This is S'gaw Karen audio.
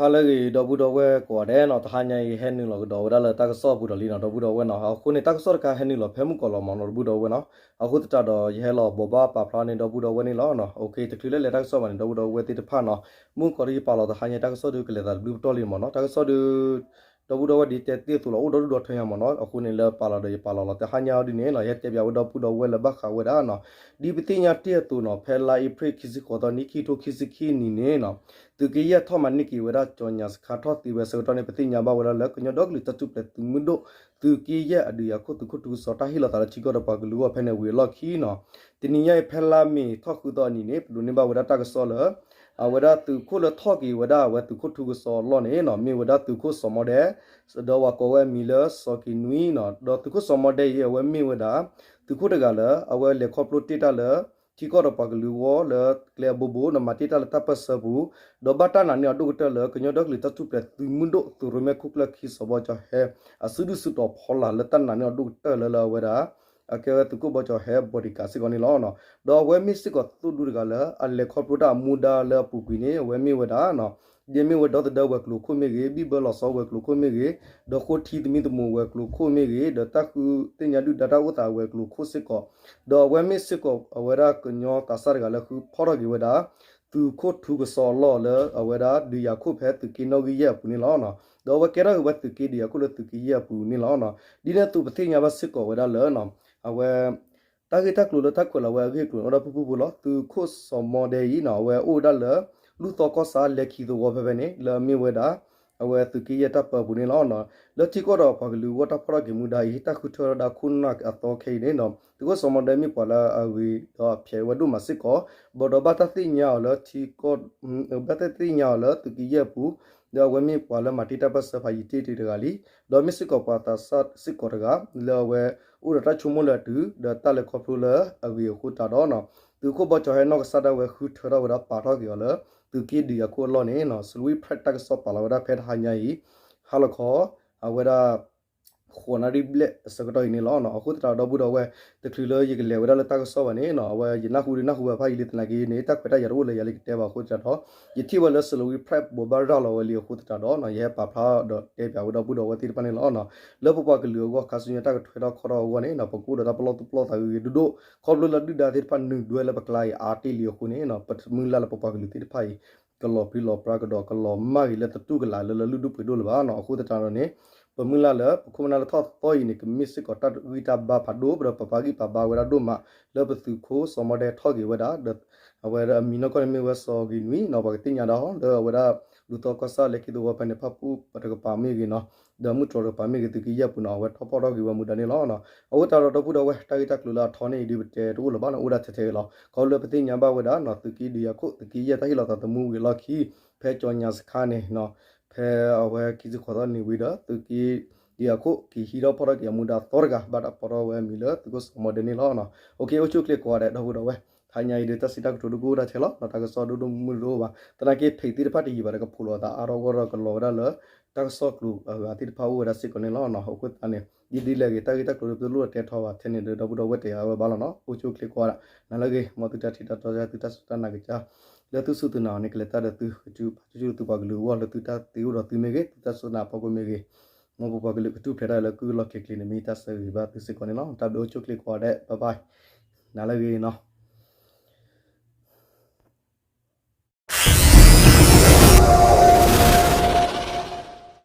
ဟါလၢအဂ့ၤ ဒီပုၢ်ဒီဝဲၢ်ကိးဂၤဒဲးနီၤ, တဟါညါအံၤ ဟဲနုာ်လီၤကဒီးဝဲဒၣ်လၢတၢ်ကစီၣ်အပူၤဒီးလံနီၤ ဒီပုၢ်ဒီဝဲၢ်နီၤ. အဃိန့ၣ် တၢ်ကစီၣ်တခါဟဲနုာ်လီၤဖဲမုၢ်ကီးလီၤမးနီၤ ဒီပုၢ်ဒီဝဲၢ်နီၤ. အဃိသတးဒီး ယဟဲလီၤဘိးဘၣ်ပာ်ဖျါန့ၢ်ဒီပုၢ်ဒီဝဲၢ်န့ၣ်လီၤ. တချုးလၢလဲၤတၢ်ကစီၣ်ဘၣ်န့ၣ် ဒီပုၢ်ဒီဝဲၢ်သ့ၣ်တဖၣ်နီၤ, မုၢ်ကီးဒီးယပာ်လီၤတဟါညါ တၢ်ကစီၣ်ဒုးကလဲၤသးတဘျုးပတီၢ်လံမးနီၤ. တၢ်ကစီၣ်ဒုး ဒီပုၢ်ဒီဝဲၢ်ဒ်တဲတ့ၢ်အသိးလီၤ အိၣ်ဒီဒူၣ်ဒီထၢညါမးနီၤ. အဃိန့ၣ်လၢပာ်လီၤဒီးယပာ်လီၤလီၤ တဟါညါအီၤဒ်န့ၣ်နီၤ ယဟဲတဲပၠးဝဲဒီပုၢ်ဒီဝဲၢ်လၢဘၣ်ဃးဝဲဒၣ်နီၤ, ဒ်ပသ့ၣ်ညါတ့ၢ်အသိးနီၤ ဖဲလါအ့ဖြ့ၣ်ခံဆံဃိးသီနံၣ် ခံကထိခံဆံခံနံၣ်န့ၣ်နီၤ, သုးက့ယဲၢ်ထီၣ်မၤန့ၢ်က့ၤဝဲဒၣ် ကၠီၤညၣ်စခါ ထီၣ်သ့ဝဲဆၢကတီၢ်န့ၣ် ပသ့ၣ်ညါဘၣ်ဝဲဒၣ်လၢ ကညီဒီကလုာ်တၢ်ထူၣ်ဖျဲးသုးမုၢ်ဒိၣ် သုးက့ယဲၢ်အဒုးယၤခိၣ်သုးခိၣ်ထူကစီၣ် တၢ်ဟ့ၣ်လီၤသးလၢထံကီၢ်ဒီးပှၤကလုာ်အဂီၢ်ဖဲန့ၣ်ဝံၤအလီၢ်ခံနီၤ, တနံၤညါအံၤဖဲလါမ့ၤထီၣ်ဃုသီအနံၤန့ၣ် ပဒိးန့ၢ်ဘၣ်ဝဲဒၣ်တၢ်ကစီၣ်လၢ အဝဲဒၣ်သုးခိၣ်လၢထီၣ်က့ၤဝဲဒၣ်အဝဲသုးခိၣ်ထူကစီၣ်အလီၢ်န့ၣ်နီၤ မ့ၢ်ဝဲဒၣ်သုးခိၣ်စီၤမီဒဲး, ဒီးဝၤကိးဝဲအမံၤလၢစီၤက့ၤနွံနီၤ. ဒီးသုးခိၣ်စီၤမီဒဲးအံၤ အဝဲမ့ၢ်ဝဲဒၣ် သုးခိၣ်တဂၤလၢ အဝဲလဲၤခီဖျိတ့ၢ်တၢ်လၢ ထံကီၢ်ဒီးပှၤကလုာ်အဂီၢ်လၢကျဲအဘိဘိ ဒီးမၤတ့ၢ်တၢ်လၢတၢ်ပၢၢ်ဆၢပူၤ, ဒီးဘၣ်တၢ်နာ်န့ၢ်အီၤဒိၣ်ကတၢၢ်လၢ ကညီဒီကလုာ်တၢ်ထူၣ်ဖျဲးသုးမုၢ်ဒိၣ် သုးရိၣ်မဲခိၣ်ကျၢၢ်ခံ စီၤဘီကၠီၤဟဲ အစုဒုၣ်စုတီၤဖီလာ်လၢတၢ်နာ်န့ၢ်အီၤဒိၣ်ကတၢၢ်လၢလၢအဝဲဒၣ် အကဲဝဲသုးခိၣ်ဘီကၠီၤဟဲ bodyguard စ့ၢ်ကီးန့ၣ်လီၤ. ဒီးအဝဲမ့ၢ်စ့ၢ်ကီးသုးဒူတဂၤလၢ အလဲၤခီဖျိတၢ်အမူဒါလၢအပူၤကွံာ်န့ၣ် အဝဲမ့ၢ်ဝဲဒၣ် ဒ်မ့ၢ်ဝဲဒီသဒၢဝဲၤကျိၤခိၣ်မ့ၢ်ဂ့ၤ, ဘံၣ်ဘၢလီၤဆီဝဲၤကျိၤခိၣ်မ့ၢ်ဂ့ၤ, ဒီးဃိထံသမံသမိးဝဲၤကျိၤခိၣ်မ့ၢ်ဂ့ၤ, ဒီးတၢ်ဃုသ့ၣ်ညါဒုၣ်ဒါတၢ်အိၣ်သးဝဲၤကျိၤခိၣ်စ့ၢ်ကီး, ဒီးအဝဲမ့ၢ်စ့ၢ်ကီးအဝဲဒၣ်ကညီသးစၢ်တဂၤလၢဃုဖီၣ်ထီၣ်က့ၤဝဲဒၣ် သုးခိၣ်ထူကစီၣ်အလီၢ်လၢအဝဲဒၣ်ဒုးယၤခိၣ်ဖဲသုးက့နီၣ်ဂံၢ်ယဲၢ်အပူၤန့ၣ်လီၤ. ဒီးအဝဲကဲထီၣ်က့ၤဝဲသုးက့ဒုးယၤခိၣ်လၢသုးက့ယဲၢ်အပူၤန့ၣ်လီၤ. ဒ်န့ၣ်အသိးပသ့ၣ်ညါဘၣ်စ့ၢ်ကီးဝဲဒၣ်လၢ အဝဲ တၢ်ဂ့ၢ်တၢ်ကျိၤလၢတၢ်ကွဲးလီၤဝဲအဂ့ၢ်အကျိၤန့ၣ်အိၣ်ဒၣ်ဖုၣ်ဖုၣ်ဖိလီၤ. သုးခိၣ်စီၤမီဒဲးအံၤနီၤ အဝဲအိၣ်ဝဲဒၣ်လၢ လူၢ်သီကီၢ်ဆၣ်လဲၤခံသဝီဖဲဖဲန့ၣ် လၢအမ့ၢ်ဝဲဒၣ် အဝဲသုးက့ယဲၢ်တၢ်ပၢအပူၤန့ၣ်လီၤ. လၢထံကီၢ်ဒီးပှၤကလုာ်အဂီၢ်တၢ်ဖီၣ်ထီၣ်က့ၤမူဒါအံၤ တၢ်ဃုထၢထီၣ်ဝဲဒၣ်ခိၣ်နၢ်အသီခဲအံၤန့ၣ်နီၤ သုးခိၣ်စီၤမီဒဲးမ့ၢ်ပှၤလၢအဂ့ၤဒီးအဖျဲးဝဲဒိၣ်မးစ့ၢ်ကီး, ဘၣ်ဒီးဘၣ်တၢ်သ့ၣ်ညါအီၤလၢထံကီၢ် ဘၣ်တၢ်သ့ၣ်ညါအီၤလၢသုးက့ယဲၢ်အပူၤ, ဒီးအဝဲမ့ၢ်ပှၤလၢမၤတ့ၢ်တၢ်ပၢၢ်ဆၢဖးယံာ်တ့ၢ်တဂၤလံ, ဒီးမ့ၢ်စ့ၢ်ကီးပှၤသးစၢ်စ့ၢ်ကီးတဂၤ လၢအဝဲအိၣ်ဒီးတၢ်ဆိကမိၣ်လၢအတုၤ ဒီးတၢ်လဲၤခီဖျိလၢအဂ့ၤအဃိသတးဒီးနီၤ သုးခိၣ်ဘီကၠီၤဟဲနီၢ်ကစၢ်ဒၣ်ဝဲဃုထၢထီၣ်ဝဲဒၣ်ပာ်ထီၣ်က့ၤအီၤလၢ သုးက့ဒုးယၤခိၣ်အလီၢ်န့ၣ်နီၤ Salween Press တၢ်ကစီၣ်ပာ်လီၤဝဲဒၣ်ဖဲတဟါညါအံၤ ဟါလီၤခီ အဝဲဒၣ် ဃိးနၣ်ရံၣ်ဘျဲၣ်အဆၢကတီၢ်အံၤန့ၣ်လီၤ. အဃိသတးဒီးဒီပုၢ်ဒီဝဲၢ် တချုးလၢယကလဲၤဝဲဒၣ်လၢတၢ်ကစီၣ်ဘၣ်န့ၣ်နီၤ အဝဲယနၢ်ဟူဒုးနၢ်ဟူဝဲဖးယံာ်လံသနာ်က့န့ၣ် တၢ်ခွဲးတၢ်ယာ်တအိၣ်လၢယၤလၢယကတဲဘၣ်အဃိသတးဒီး ယထံၣ်ဝဲလၢ Salween Press ဘိးဘၣ်ရၤလီၤဝဲလံအဃိသတးဒီးနီၤ ယဟဲပာ်ဖျါဒီးတဲပၠးဝဲဒီပုၢ်ဒီဝဲၢ်သ့ၣ်တဖၣ်န့ၣ်လီၤ. လၢပပှၤကလုာ်အဂီၢ် ခါဆူညါတၢ်ကထွဲထီၣ်ခီထီၣ်အဂီၢ်န့ၣ်နီၤ ပကအိၣ်ဒီးတၢ်ပလီၢ်သူၣ်ပလီၢ်သးဂ့ၤဂ့ၤဒိၣ်ဒိၣ် ခီဖျိလၢဒုၣ်ဒါသ့ၣ်တဖၣ်နုာ်ဒွဲလၢပကျါအံၤအါတ့ၢ်လံအဃိန့ၣ်နီၤ ပတမုၢ်လၢ်လၢပပှၤကလုာ်သ့ၣ်တဖၣ်အံၤ ကလီၤပြံလီၤပြါကဒီး ကလီၤမၢ်ဂ့ၤလၢတတူၢ်ကလာ်လၢလၢလုၢ်ဒိၣ်ပှ့ၤဒိၣ်လၢၤဘၣ်နီၤ. အဃိသတးဒီးန့ၣ် ပမုၢ်လၢ်လၢပခိၣ်ပနၢ်လၢထီၣ်သီအံၤန့ၣ် ကမ့ၢ်စ့ၢ်ကီးတၢ်ဂံၢ်တၢ်ဘါဖးဒိၣ် ဒီးပပာ်ဂံၢ်ပာ်ဘါဝဲဒၣ်ဒိၣ်မး လၢပသုးခိၣ်စီၤမီဒဲးထီၣ်က့ၤဝဲဒၣ် ဒီး အဝဲအမံၤနီၢ်ကီၢ်န့ၣ်မ့ၢ်ဝဲစီၤဂ့ၤနွံနီၤ ပှၤကသ့ၣ်ညါဒၣ်အီၤ လၢအဝဲဒၣ်လူၢ်သီကီၢ်ဆၣ်လဲၤခံသဝီဖဲန့ၣ် ဖၣ်ပူၣ်တကပၤမ့ၢ်ဂ့ၤနီၤ ဒီးမုၢ်တြီၤတကပၤမ့ၢ်ဂ့ၤ သုးက့ယဲၢ်အပူၤနီၤ အဝဲထီၣ်ဖီၣ်ထီၣ်က့ၤဝဲမူဒါန့ၣ်လီၤ. အဃိသတးဒီးဒီပုၢ်ဒီဝဲၢ် တၢ်ဂ့ၢ်တၢ်ကျိၤလၢအထီန့ၣ်အံၤဒုးပတဲတအိၣ်လၢၤဘၣ်နီၤ အိၣ်ဒၣ်ထဲထဲအံၤလီၤ. ခီဖျိလၢပသ့ၣ်ညါဘၣ်ဝဲဒၣ်နီၤ သုးက့ဒုးယၤခိၣ် သုးက့ယဲၢ်တၢ်ဟ့ၣ်လီၤသးသမူဝံၤအလီၢ်ခံ ဖဲကၠီၤညၣ်စခါန့ၣ်နီၤ ဖဲအဝဲခံဆံဃိးသီနံၤဝံၤဒီး သုးက့ဒုးယၤခိၣ် က့ၤဟံးထီၣ်ဖီၣ်ထီၣ်က့ၤအမူဒါသီတဂၤ ဘၣ်တၢ်ပိာ်ထီၣ်ဝဲအမံၤလၢသုးခိၣ်စီၤမီဒဲးန့ၣ်လီၤ. အိၣ်ဆူၣ်အိၣ်ချ့ကိးဂၤဒဲး ဒီပုၢ်ဒီဝဲၢ် တဟါညါအံၤဒုး တၢ်စံးတၢ်ကတိၤဒုးကအိၣ်ဒၣ်ထဲလီၤ. တၢ်ကစီၣ်ဒိၣ်ဒိၣ်မုၢ်မုၢ်တအိၣ်ဘၣ်. သနာ်က့ page သ့ၣ်တဖၣ်တယံာ်ဘၣ်ဒီး ကဖီၣ်လိာ်အသးအါထီၣ်ဂီၢ်ထီၣ် ကလီၤဝဲဒၣ်လၢ တၢ်ကစီၣ်ကျိၤအဂၤသ့ၣ်တဖၣ်အိၣ်ဝဲဒၣ်စ့ၢ်ကီးန့ၣ်လီၤ. အဃိသတးန့ၣ် ဒ်ဒ်လဲၣ်ဂ့ၤ တၢ်ဂ့ၢ်တၢ်ကျိၤဒုး ပတလိၣ်တဲထီၣ်ဘၣ်ထဲန့ၣ်ဒီး ဒီပုၢ်ဒီဝဲၢ်တဲယၤဝဲဘၣ်လီၤနီၤ. အိၣ်ဆူၣ်အိၣ်ချ့ကိးဂၤဒဲး နၤလၢဂ့ၤ မ်သုတၢ်ထံၣ်တၢ်တီ သုတၢ်စူၢ်တၢ်နာ်ကစၢ် လၢသုစူၢ်သုနာ်အီၤန့ၣ် ကလဲၤတၢ်ဒီးသု ကစူၢ်ဘၣ်စူၢ်သုပှၤကလုာ်အဂီၢ် လၢသုတၢ်သ့အိၣ်ဒီးသုမ့ၢ်ဂ့ၤ သုတၢ်စူၢ်နာ်အဖီခိၣ်မ့ၢ်ဂ့ၤ မ်ပပှၤကလုာ်ကထူၣ်ဖျဲးတၢ်လၢကုၢ်လီၢ်ခဲကျိၤန့ၣ် မ့ၢ်တၢ်ဆၢဂ့ၤဘၣ်သုစ့ၢ်ကီးန့ၣ်လီၤ. တၢ်ဘျုးအိၣ်ဆူၣ်အိၣ်ချ့ကိးဂၤဒဲး bye bye နၤလၢဂ့ၤနီၤ.